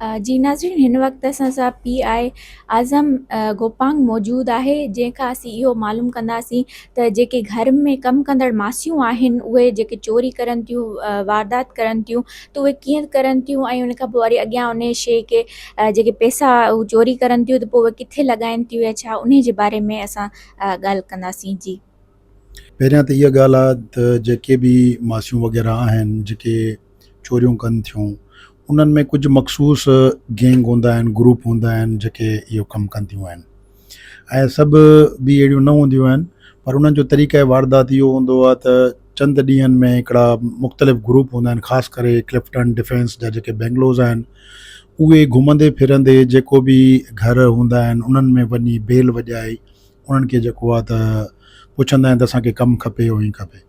جي ناظرين هن وقت اسان سان پي آء اعظم گوپانگ موجود آهي جنهن کان اسين اهو معلوم ڪنداسين ته جيڪي گهر ۾ ڪم ڪندڙ ماسيون آهن اهي جيڪي چوري ڪرن ٿيون واردات ڪرن ٿيون ته اهي ڪيئن ڪرن ٿيون ۽ ان کان پوء وري اڳيان ان شي کي جيڪي پيسا هو چوري ڪرن ٿيون ته پوء اهي ڪٿي لڳائن ٿيون يا ڇا انهي جي باري ۾ اسان ڳالهه ڪنداسين جي. پهريان ته اها ڳالهه آهي ته جيڪي به ماسيون وغيره آهن جيڪي چوريون ڪن ٿيون انهن ۾ ڪجهه مخصوص گينگ هوندا آهن گروپ هوندا آهن جيڪي اهو ڪم ڪنديون آهن ۽ سڀ به اهڙيون نه هونديون آهن پر انهن جو طريقه واردات اهو هوندو آهي ته چند ڏينهن ۾ هڪڙا مختلف گروپ هوندا آهن خاص ڪري ڪلفٽن ڊفينس جا جيڪي بينگلوز آهن اهي گهمندي ڦرندي جيڪو به گهر هوندا آهن انهن ۾ وڃي بيل وڄائي انهن کي جيڪو آهي ته پڇندا آهن ته اسان کي ڪم کپي ائين کپي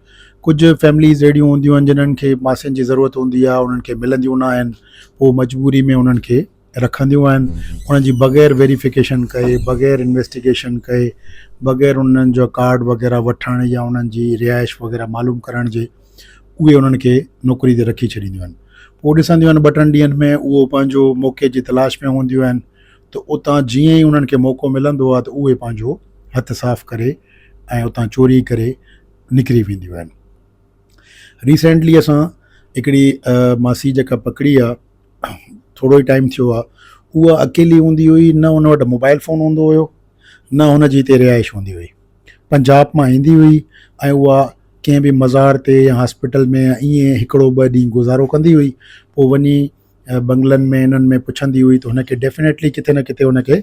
ڪجهه فيمليز اهڙيون هونديون آهن جنن کي ماسين جي ضرورت هوندي آهي انهن کي ملنديون نه آهن پوء مجبوري ۾ انهن کي رکنديون آهن انهن جي بغير ويريفڪيشن ڪئي بغير انويسٽيگيشن ڪئي بغير انهن جو ڪارڊ وغيره وٺڻ يا انهن جي رهائش وغيره معلوم ڪرڻ جي اهي انهن کي نوڪري تي رکي ڇڏينديون آهن پوء ڏسنديون آهن ٻه ٽن ڏينهن ۾ اهو پنهنجو موقعي جي تلاش ۾ هونديون آهن ته اتان جيئن ئي انهن کي موقعو ملندو آهي ته اهي پنهنجو هٿ صاف ڪري ۽ اتان چوري ڪري نڪري وينديون آهن. ريسينٽلي اسان هڪڙي ماسي جيڪا پڪڙي آهي ٿورو ئي ٽائيم ٿيو آهي اها اڪيلي هوندي هئي نه ان وٽ موبائل فون هوندو هيو نه هن جي هتي رهائش هوندي هئي پنجاب مان ايندي هئي ۽ اها ڪنهن به مزار تي يا هاسپيٽل ۾ ائين هڪڙو ٻه ڏينهن گذارو ڪندي هئي پوء وڃي بنگلن ۾ انهن ۾ پڇندي هئي ته هن کي ڊيفينيٽلي ڪٿي نه ڪٿي هن کي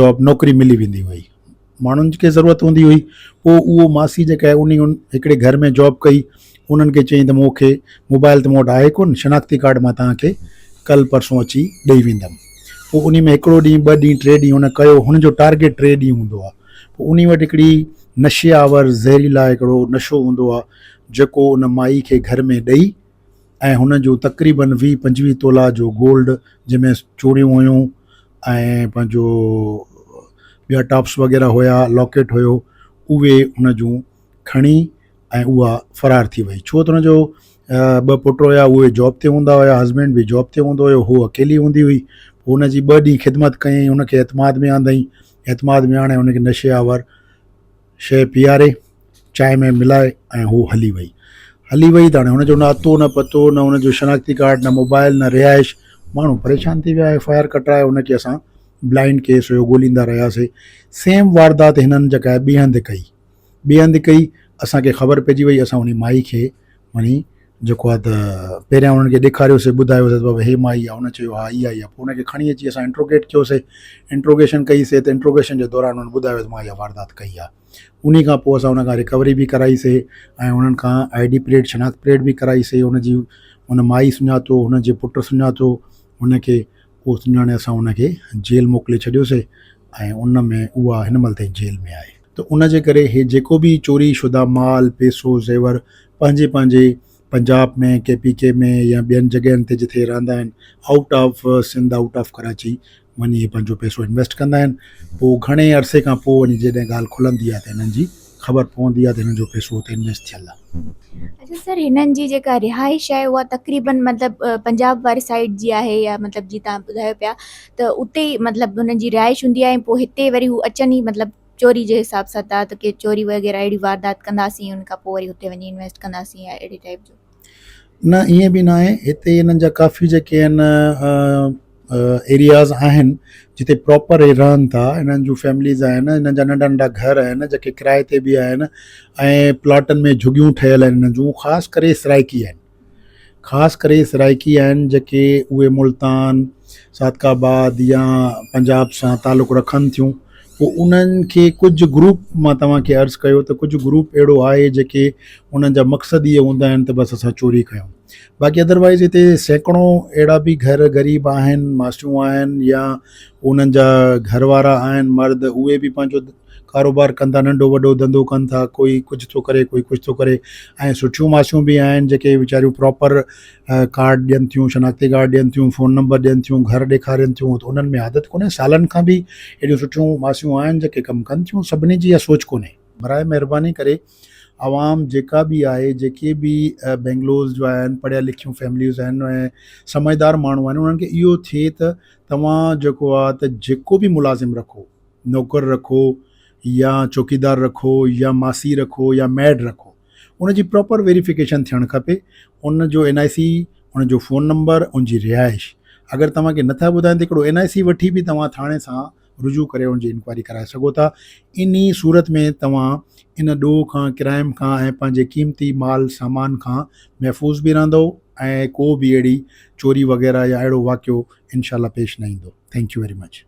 جاب نوڪري ملي ويندي هئي ماڻهن کي ضرورت هوندي هئي پوء اهو ماسي جيڪا آهي انهي هڪڙي گهر ۾ جاب ڪئي انهن کي چيائين ته مون کي موبائل ته مون وٽ آهي ڪونه شناختي ڪارڊ مان توهان کي ڪل پرسون اچي ڏئي ويندم پوء انهي ۾ هڪڙو ڏينهن ٻه ڏينهن ٽي ڏينهن هن ڪيو هن جو ٽارگيٽ ٽي ڏينهن هوندو آهي پوء انهي وٽ هڪڙي نشي آور زهريلا هڪڙو نشو هوندو آهي جيڪو ان مائي کي گهر ۾ ڏئي ۽ هن جو تقريبن ويهه پنجويهه تولا جو گولڊ جنهن ۾ چوڙيون هيون ۽ پنهنجو ٻيا ٽاپس وغيره هيا لاڪيٽ هيو اهي هن جون کڻي ۽ اها فرار ٿي وئي ڇو ته هن جو ٻه پٽ هيا اهي جاب تي هوندا هيا هسبينڊ به جاب تي هوندو هيو هو اڪيلي هوندي هئي پوء هن جي ٻه ڏينهن خدمت ڪيائين هن کي اعتماد ۾ آندائين اعتماد ۾ آڻي هن کي نشي آور شيء پياري، چانهه ۾ ملائي ۽ هوء هلي وئي. هلي وئي ته هاڻي هن جو نه اتو نه پتو، نه هن جو شناختي ڪارڊ، نه موبائل، نه رهائش. ماڻهو پريشان ٿي ويا. ايف I R ڪٽرائي هن کي اسان بلائنڊ ڪيس هيو ڳوليندا رهياسي. سيم واردات هنن جيڪا آهي ٻئي هنڌ ڪئي. ٻئي هنڌ ڪئي، اسان کي خبر پئجي وئي، اسان انهي مائي کي وڃي جيڪو آهي ته پهريان انهن کي ڏيکاريوسي، ٻڌايوسي ته بابا هي مائي آهي، هن چيو ها اها ئي آهي. پوء ان کي کڻي اچي اسان انٽروگيٽ ڪيوسي، انٽروگيشن ڪئي سي ته انٽروگيشن جي دوران انهن ٻڌايو ته مان اها واردات ڪئي آهي. انهي کان پوء اسان ان کان رڪوري به ڪرائي سي ۽ انهن کان I D parade, شناخت پريڊ به ڪرائي سي، ان جي ان مائي سڃاتو، هن جي پٽ سڃاتو، ان کي اهو سڃاڻي اسان ان کي جيل موڪلي ڇڏيوسي ۽ ان ۾ اها هن مهل تائين جيل ۾ آهي. ته ان جي ڪري هي جيڪو به چوري شده مال، پيسو، زيور پنهنجي پنهنجي پنجاب ۾، ڪي پي ڪي ۾ يا ٻين جڳهين تي جتي رهندا آهن out of Sindh out of Karachi وڃي هي پنهنجو پئسو انويسٽ ڪندا آهن پوء گهڻي عرصي کان پوء وڃي جڏهن ڳالهه کلندي آهي ته هنن جي خبر پوندي آهي ته هنن جو پئسو اتي انويسٽ ٿيل آهي. اڇا سر هنن جي جيڪا رهائش آهي اها تقريبن مطلب پنجاب واري سائيڊ جي آهي يا مطلب جي تهان ٻڌايو پيا ته اتي ئي مطلب هنن جي رهائش هوندي آهي پوء هتي وري هو اچن ئي مطلب چوري جي حساب سان ته ته ڪي چوري وغيره اهڙي واردات ڪنداسين ان کان پوء وري هتي وڃي انويسٽ ڪنداسين يا اهڙي ٽائيپ جو. نه ائين به ناهي هتي انهن جا ڪافي جيڪي آهن ايرياز آهن جتي پراپر هي رهن ٿا انهن جون فيمليز آهن انهن جا ننڍا ننڍا گهر آهن جيڪي ڪرائي تي به آهن ۽ پلاٽن ۾ جهڳيون ٺهيل آهن انهن جون خاص ڪري سرائڪي آهن خاص ڪري سرائڪي آهن جيڪي اهي ملتان، صادق آباد يا پنجاب سان تعلق رکن ٿيون پوء انهن کي ڪجهه گروپ مان توهان کي عرض ڪيو ته ڪجهه گروپ اهڙو آهي جيڪي انهن جا مقصد اهي هوندا آهن ته بس اسان چوري ڪيون باقي ادروائز هتي سيڪڙو اهڙا به گهر غريب آهن ماسيون آهن يا انهن جا گهر وارا آهن مرد اهي به پنهنجو ڪاروبار ڪن ٿا ننڍو وڏو ڌنڌو ڪن ٿا ڪوئي ڪجهه ٿو ڪري ڪوئي ڪجهه ٿو ڪري ۽ سٺيون ماسيون به آهن جيڪي ويچاريون پراپر ڪارڊ ڏين ٿيون شناختي ڪارڊ ڏين ٿيون فون نمبر ڏين ٿيون گهر ڏيکارين ٿيون ته انهن ۾ عادت ڪونهي سالن کان به اهڙيون سٺيون ماسيون آهن جيڪي ڪم ڪن ٿيون سڀني جي اها سوچ ڪونهي. برائي مهرباني ڪري عوام جيڪا به آهي جيڪي به بينگلوز جو آهن پڙهيل لکيون فيمليز آهن ۽ سمجهدار ماڻهو آهن انهن کي اهو ٿئي ته توهان جيڪو آهي ته جيڪو به ملازم رکو نوڪر رکو يا چوڪيدار رکو يا ماسي رکو يا ميڊ رکو ان جي پراپر ويريفڪيشن ٿيڻ کپي ان جو اين آء سي ان جو فون نمبر ان جي رهائش اگر توهان کي نٿا ٻڌائين ته هڪڙو اين آء سي وٺي به توهان ٿاڻي سان رجوع ڪري ان جي انڪوائري ڪرائي سگهو ٿا انهي صورت ۾ توهان ان ڏوهه کان ڪرائم کان ۽ پنهنجي قيمتي مال سامان کان محفوظ به رهندو ۽ ڪو به اهڙي چوري وغيره يا اهڙو واقعو انشاء الله پيش نه ايندو thank you very much.